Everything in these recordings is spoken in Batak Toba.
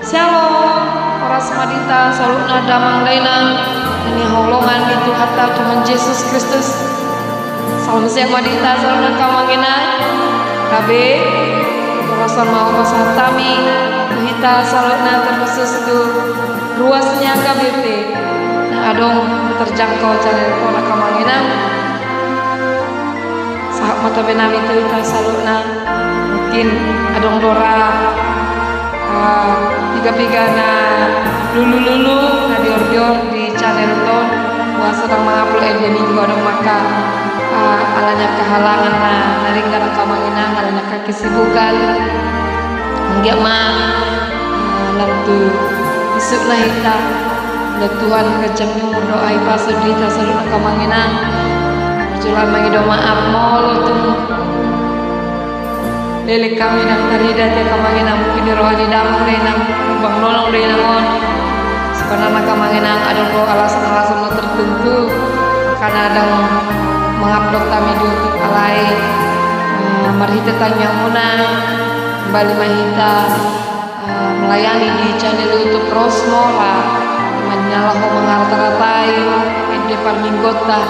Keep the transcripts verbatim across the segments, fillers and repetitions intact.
Syalom, horas ma di hita saluhutna damang dainang, na hinaholongan ni Tuhanta Tuhan Jesus Kristus. Salam sehat ma di hita saluhutna angka amang inang. Gabe, horas ma, horas ma hami, tu hita saluhutna terkhusus tu ruas ni H K B P na adong terjangkau channel on angka amang inang. Sahat ma tabe nami tu hita saluhutna. Mungkin adong do ra, ah, piga-piga na lulu-lulu na diordior di channel on. Boasa ndang mangupload ende minggu, adong ma angka, ah, alani angka halangan na, na denggan angka amang inang, alani angka kesibukan. Anggiat ma, ah, lam tu isukna hita. Molo Tuhan ganjang ni umur dohot hahipason di hita saluhutna angka amang inang. Jolo mangido maaf molo tung leleng hami ndang tarida tu angka amang inang, mungkin di roha ni damang dainang, bang nolong dainang on. Sebenarna angka amang inang adong do alasan-alasan na tertentu, makana ndang mangupload hami di YouTube, alai, eh, marhite tangiangmuna, kembali ma hita, eh, melayani di channel YouTube Rosmola, di mana laho mangarata-ratai ende parmingguonta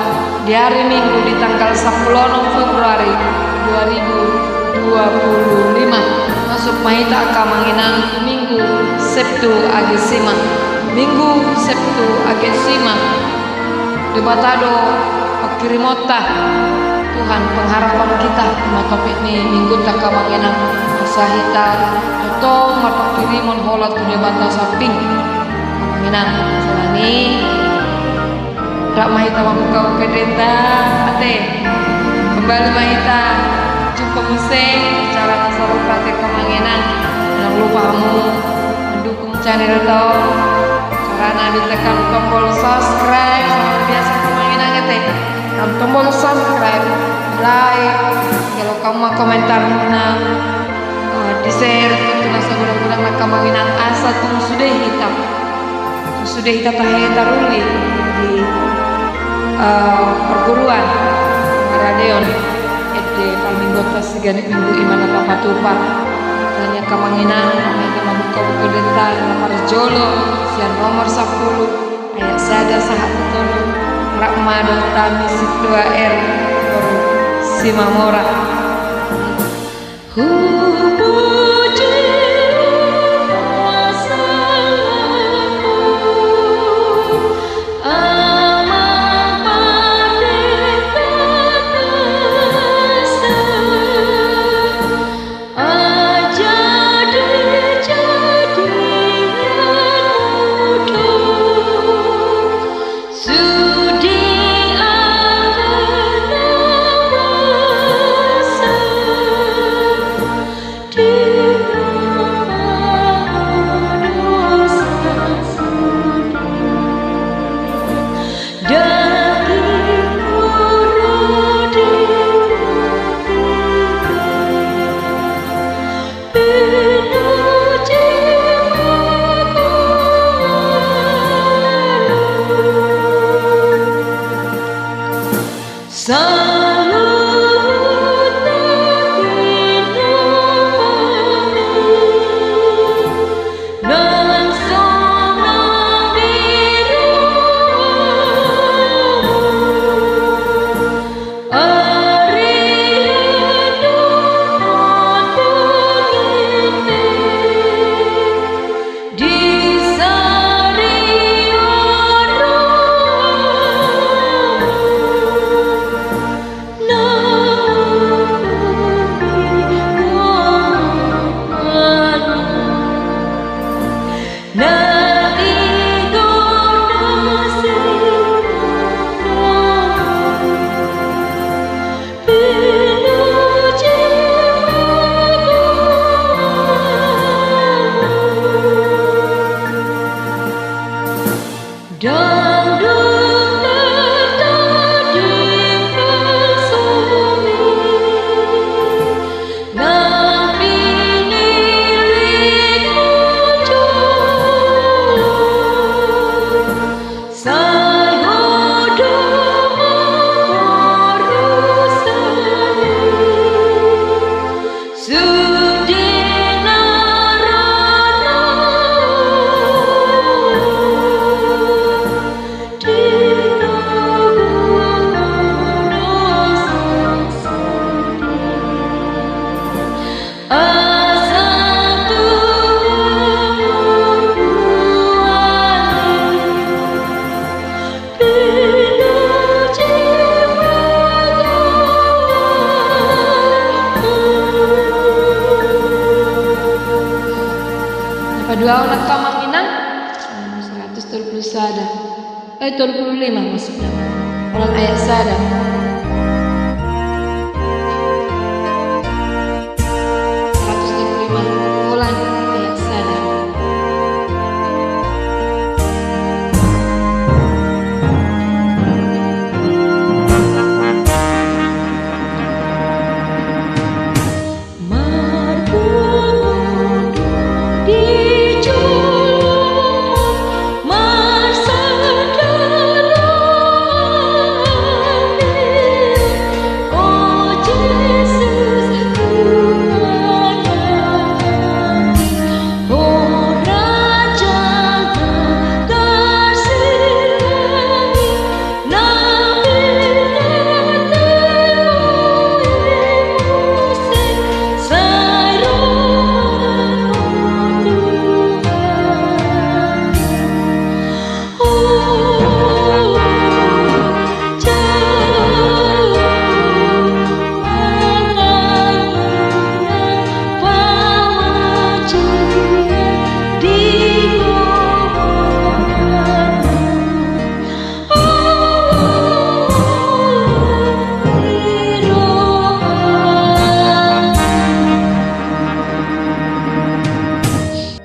di hari Minggu di tanggal sampulu onom Februari dua ribu dua puluh lima. Masuk ma hita angka amang inang Minggu Septu Agesima. Minggu Septu Agesima. Debata do pangkirimonta. Tuhan, pengharapan hita ma topik ni Minggunta angka amang inang, asa hita tongtong marpangkirimon holan tu Debata sambing. Angka amang inang, songon i rap ma hita mambuka-buka dendanta, ate. Kembali ma hita jumpa muse di acara na sarupa, ate angka amang inang. Jangan lupa hamu mendukung channelta on, carana di tekan tombol subscribe, songon biasa angka amang inang, ate. Tekan tombol subscribe, like, jolo hamu ma komentarmuna, eh, di share tu na sagodang-godangna angka amang inang, asa tung sude hita, tung sude hita tahe taruli di, eh, perguruan, pangaradeon ende parmingguonta siganup minggu, i ma na tapatupa. Alani i angka amang inang, rap ma hita mambuka-buka dendanta na parjolo, sian nomor sampulu, ayat sada sahat tu tolu, rap ma dohot hami Sintua R, Simamora. Hupuji ma salangku, Amang Pandita Kasa, aja dijadian mudok sude angka na masa di Paduahon angka amang inang, seratus tolu pulu sada. Eh, tolu pulu lima maksudna. Holan ayat sada. Seratus tolu pulu lima, holan ayat sada.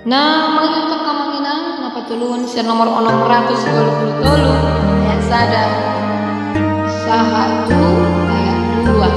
Na mangihut angka amang inang, na patoluhon sian nomor onom ratus tolu pulu tolu, ayat sada sahat tu ayat dua.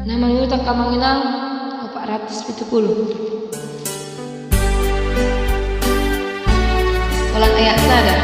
Na mangihut angka amang inang, opat ratus pitu pulu. Holan ayat sada.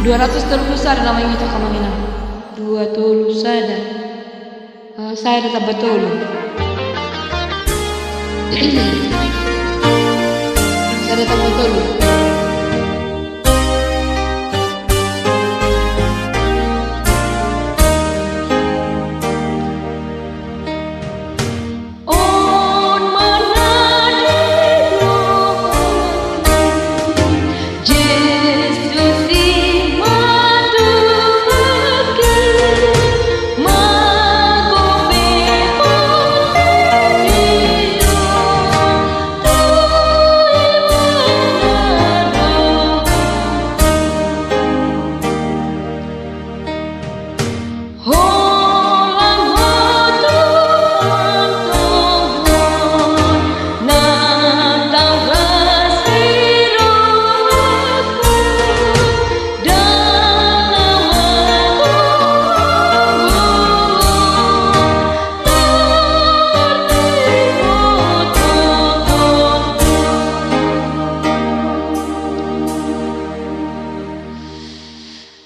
Dua ratus tolu pulu sada na mangihut angka amang inang. Dua tolu sada. Eh, sada tamba tolu. Datang betul.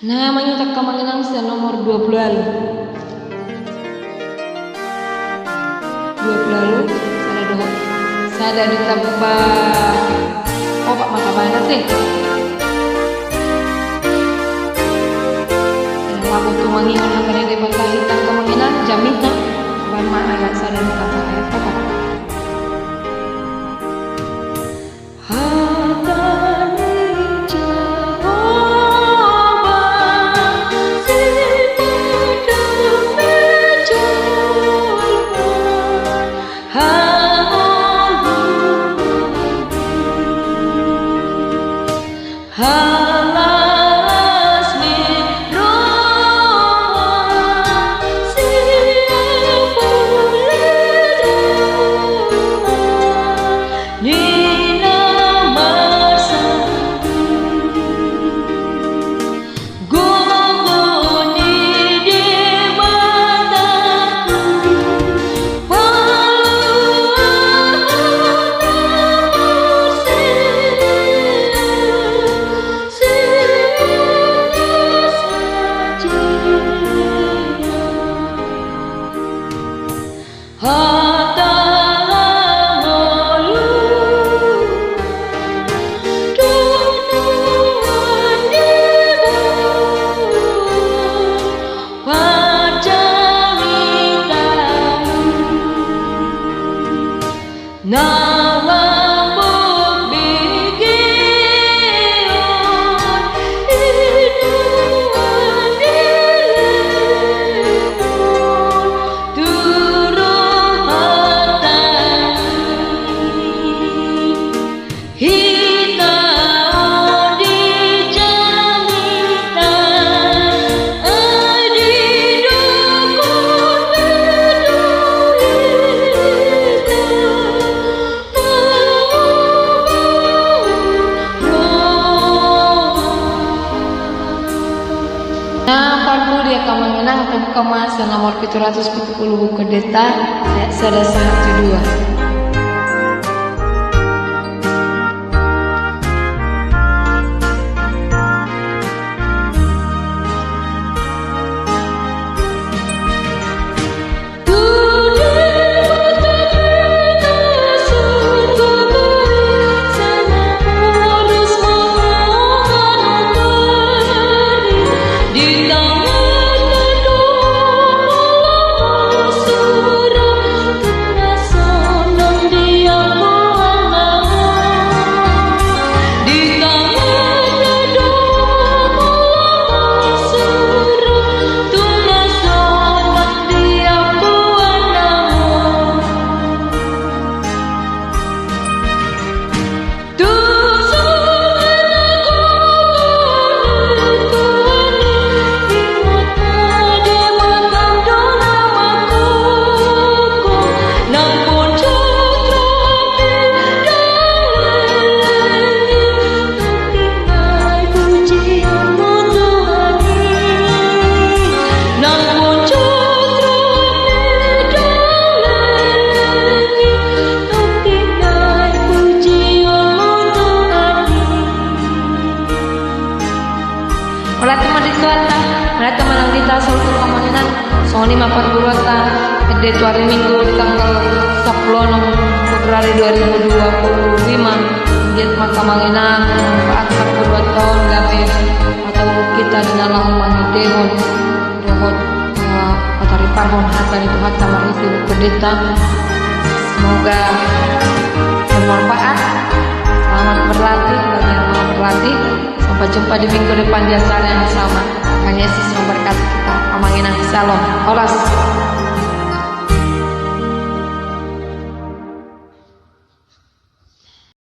Nah, mangihuthon angka amang inang sian nomor dua puluh ualu. Dua puluh ualu, sada dua, sada ditamba opat ma tabana te. Ina pabotu mangihut hata ni Debata hita angka amang inang, jamita, baen ma ayat sada ditamba ayat opat. Hata ni Jahowa sipata ni jolma. Haleluya. Halalas ni roha sian poledan ni na marsangkup. Gogo ni Debata paluahon na marsea sian na sajea. Hata na ngolu tu nuan ni boru parjamitaon na lambok begeon i nuan ni lehon. Tu rohanta i hita on dijamita, ai didokon be do hita. Nah, parpudi angka amang inang, tabuka ma sian nomor pitu ratus pitu pulu Buku Endenta, ayat sada sahat tu dua. Mauliate ma di Tuhanta, mauliate ma nang di hita saluhut angka amang inang. Songon i ma parguruanta, ende tu ari Minggu tanggal sampulu onom Februari dua ribu dua puluh lima. Mauliate ma. Amang inang, manfaat sampulu dua taon gabe matauruk hita di na laho mangendehon dohot, eh, patariparhon hata ni Tuhanta marhite pendeta. Semoga bermanfaat. Selamat berlatih bagi yang mau berlatih. Sampai jumpa di minggu depan di acara yang sama. Tuhan Yesus memberkati kita. Amang inang, shalom. Horas.